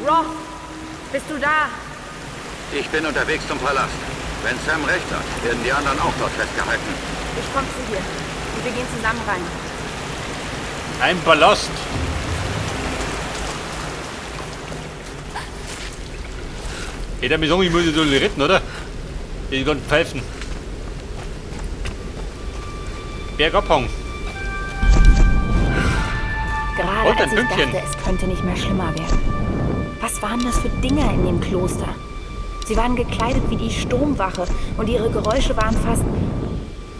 Roth, bist du da? Ich bin unterwegs zum Palast. Wenn Sam recht hat, werden die anderen auch dort festgehalten. Ich komme zu dir. Und wir gehen zusammen rein. Ein Palast. Hätte mir sagen, ich muss die alle retten, oder? Die ganzen Pfeifen. Bergabhang. Gerade Und ein als ich Pünktchen. dachte, es könnte nicht mehr schlimmer werden. Was waren das für Dinger in dem Kloster? Sie waren gekleidet wie die Sturmwache und ihre Geräusche waren fast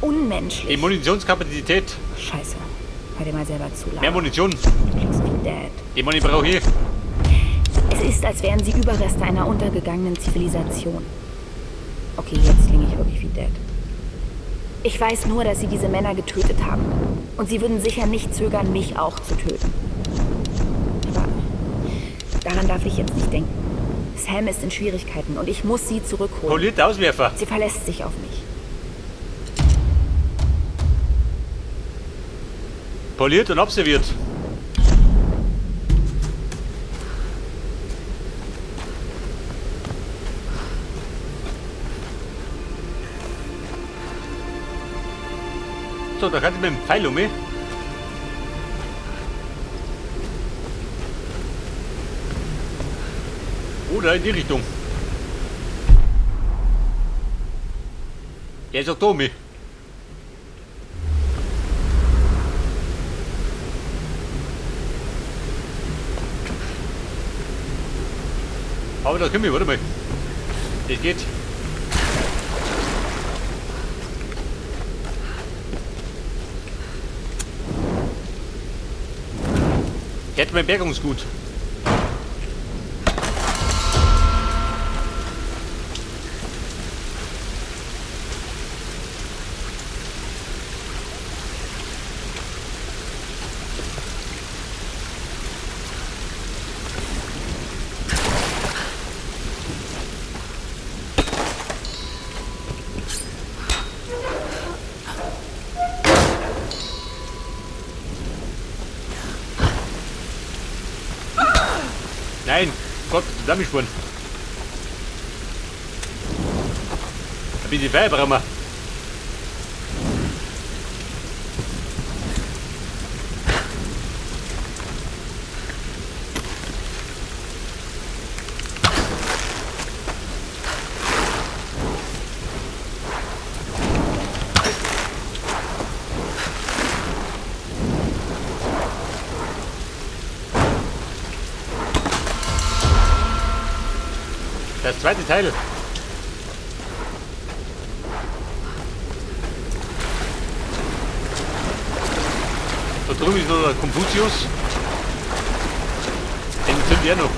unmenschlich. Die Munitionskapazität. Scheiße. Hör dir mal selber zu, Mehr Lara. Munition. Du klingst wie Dad. Die Muni brauche ich. Es ist, als wären sie Überreste einer untergegangenen Zivilisation. Okay, jetzt klinge ich wirklich wie Dad. Ich weiß nur, dass sie diese Männer getötet haben. Und sie würden sicher nicht zögern, mich auch zu töten. Aber daran darf ich jetzt nicht denken. Sam ist in Schwierigkeiten und ich muss sie zurückholen. Polierte Auswerfer. Sie verlässt sich auf mich. Poliert und observiert. So, da kann ich mit dem Pfeil um mich. Oder in die Richtung. Der ist auch da um mich. Aber da können wir, warte mal. Das geht. Der hat mein Bergungsgut. Nein, Gott, zusammenspuren. Ein bisschen Feuer brauchen wir. Das zweite Teil. Da drüben ist noch der Konfuzius. Den sind wir noch.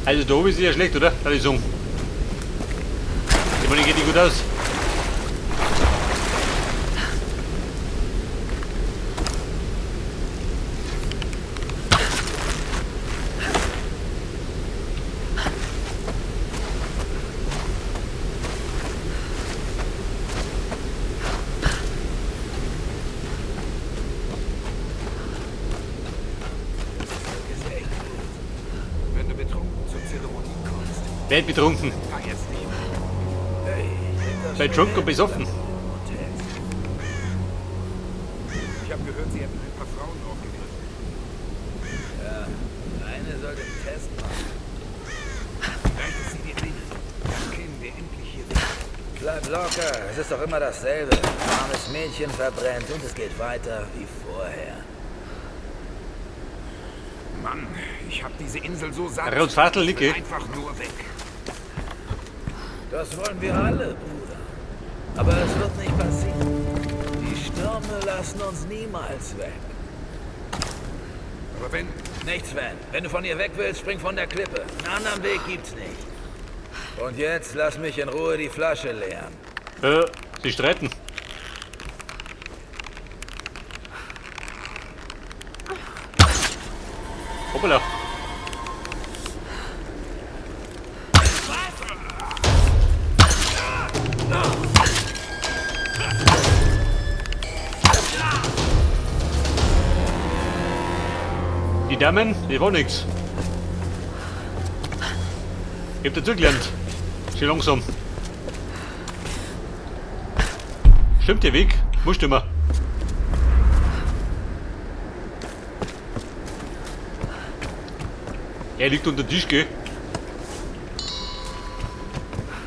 Also da oben ist ja schlecht, oder? Da ist so. Die Money geht nicht gut aus. Ist echt gut. Wenn du betrunken zur Zeremonie kommst, Wer hat betrunken? feierst nicht. Hey, ich find das Bei schon Drunk und nett, besoffen. dass du in Hotels. Ich habe gehört, sie hätten ein paar Frauen aufgegriffen. Ja, eine sollte einen Test machen. Vielleicht ist sie die eine. Dann kämen wir endlich hier weg. Bleib locker, es ist doch immer dasselbe. Ein armes Mädchen verbrennt und es geht weiter wie vorher. Mann, ich habe diese Insel so satt. Rot Vater, Ich will Licke. einfach nur weg. Das wollen wir alle, Bruder. Aber es wird nicht passieren. Die Stürme lassen uns niemals weg. Aber wenn... Nichts, Sven. Wenn du von ihr weg willst, spring von der Klippe. Einen anderen Weg gibt's nicht. Und jetzt lass mich in Ruhe die Flasche leeren. Sie streiten. Hoppala. Was? Die Damen, die war nix. Ich hab dazugelernt. Schön langsam. Stimmt der Weg? Muss stimmen. Er liegt unter dem Tisch, gell?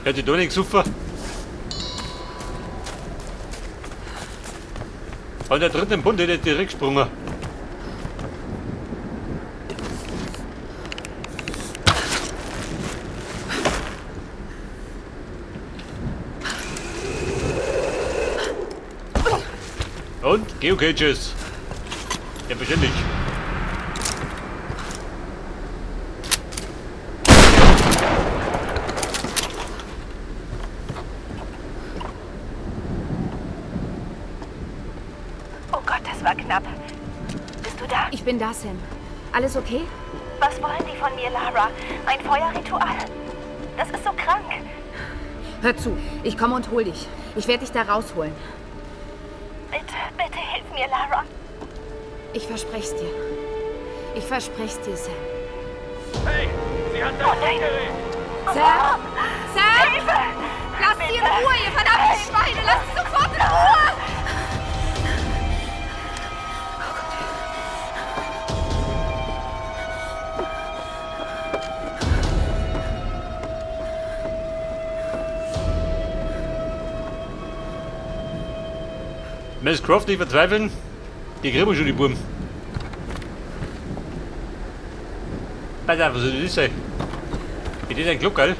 Er hat sich da nicht gesoffen. An der dritten Bunde der direkt gesprungen. Und Geocaches. Selbstverständlich. Oh Gott, das war knapp. Bist du da? Ich bin da, Sam. Alles okay? Was wollen die von mir, Lara? Ein Feuerritual? Das ist so krank. Hör zu, ich komme und hol dich. Ich werde dich da rausholen. Bitte, bitte hilf mir, Lara. Ich versprech's dir. Ich versprech's dir, Sam. Hey, sie hat das Oh nein. Gerät. Sam! Sam! Hilfe! Lasst sie in Ruhe, ihr verdammten Schweine! Lasst sie sofort in Ruhe! Miss Croft, nicht verzweifeln. Die kriegen wir schon, die Buben. Pass auf, was soll das sein? Ist das ein Glockerl?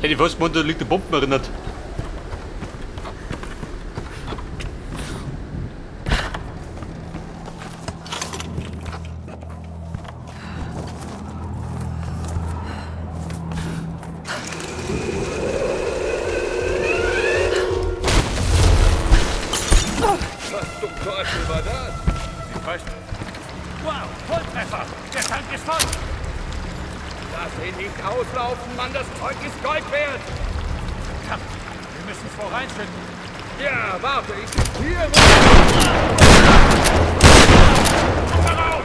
Hätte ich fast gemeint, da liegt der Bomben erinnert. Was zum Teufel war das? Ich weiß. Wow, Volltreffer! Der Tank ist voll! Lass ihn nicht auslaufen, Mann, das Zeug ist Gold wert. Verdammt, wir müssen es voreinfinden. Ja, warte, ich bin hier. Voraus!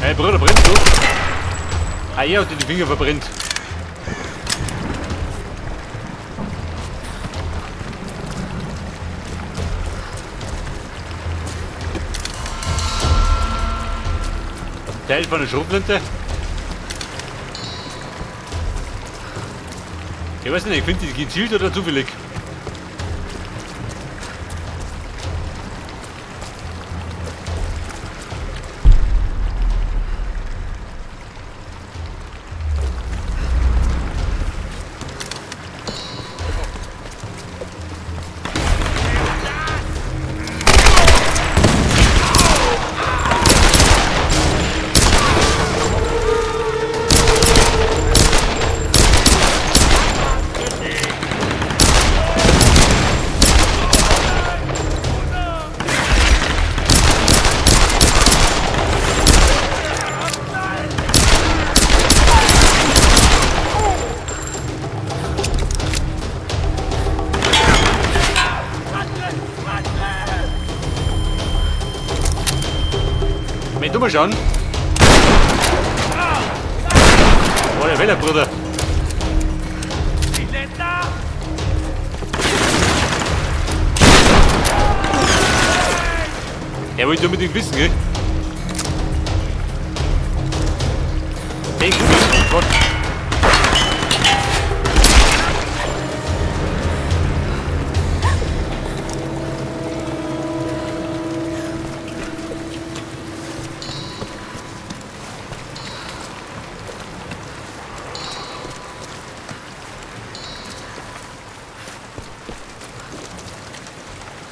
Hey Bruder, brennst du? Ah, er hat dir die Finger verbrennt. Teil von der Schrotflinte. Ich weiß nicht, ich finde die gezielt oder zufällig. Wenn du mal schauen. Oh, der Weller, Bruder. Er wollte unbedingt wissen, gell? Hey, oh Gott.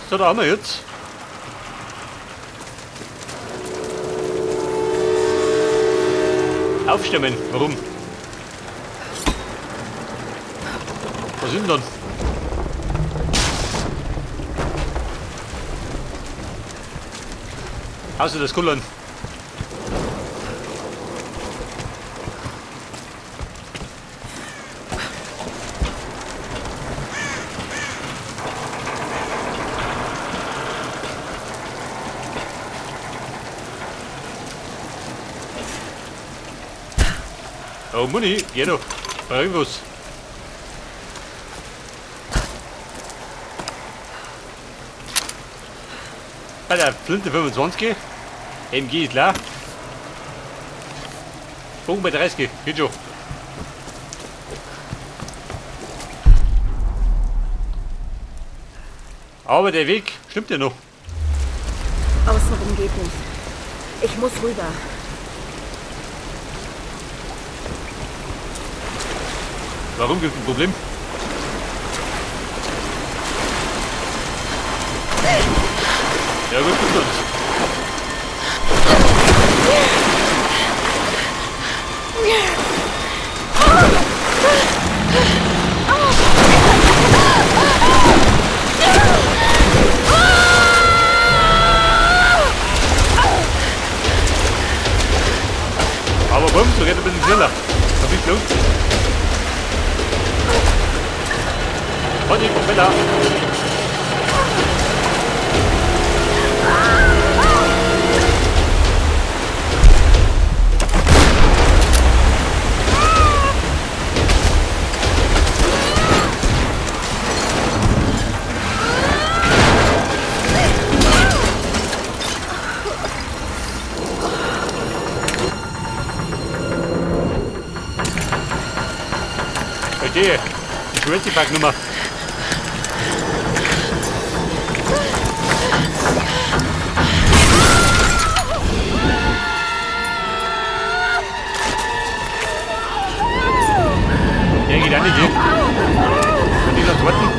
So, da haben wir jetzt. Aufstemmen. Warum? Was sind denn dann? Außer das Kullern. Oh, Muni, geh doch. Brauch ich was. Bei der Flinte 25. MG ist klar. Bogen bei 30, geht schon. Aber der Weg stimmt ja noch. Außenrum geht nicht. Ich muss rüber. Warum gibt es ein Problem? Ja gut, gut, gut. Aber bumm, so geht ein bisschen schneller. Da bist du. Und die Propeller. Verstehe. Die Jurassic Park Nummer. Der geht auch nicht hier. Kann ich noch warten?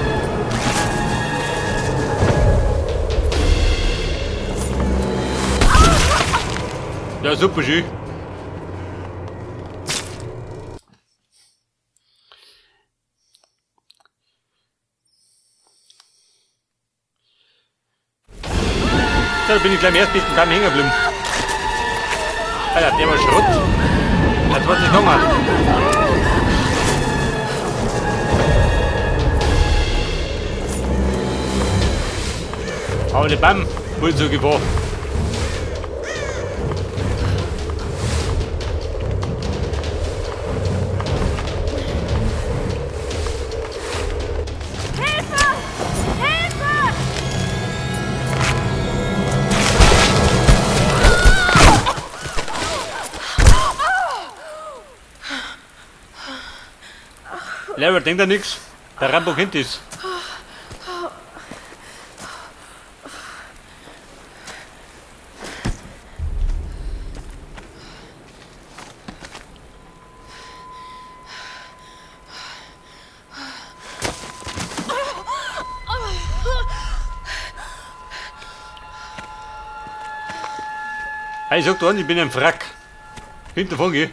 Ja, super schön. Da bin ich gleich im ersten Baum hängen geblieben. Alter, der war Schrott. Das war nicht nochmal. Aber der Baum wohl so Gefahr. Hilfe! Hilfe! Lara denkt an nix. Der Rambo kennt das. Hey, sag doch an, ich bin ein Frack. Hintervon geh.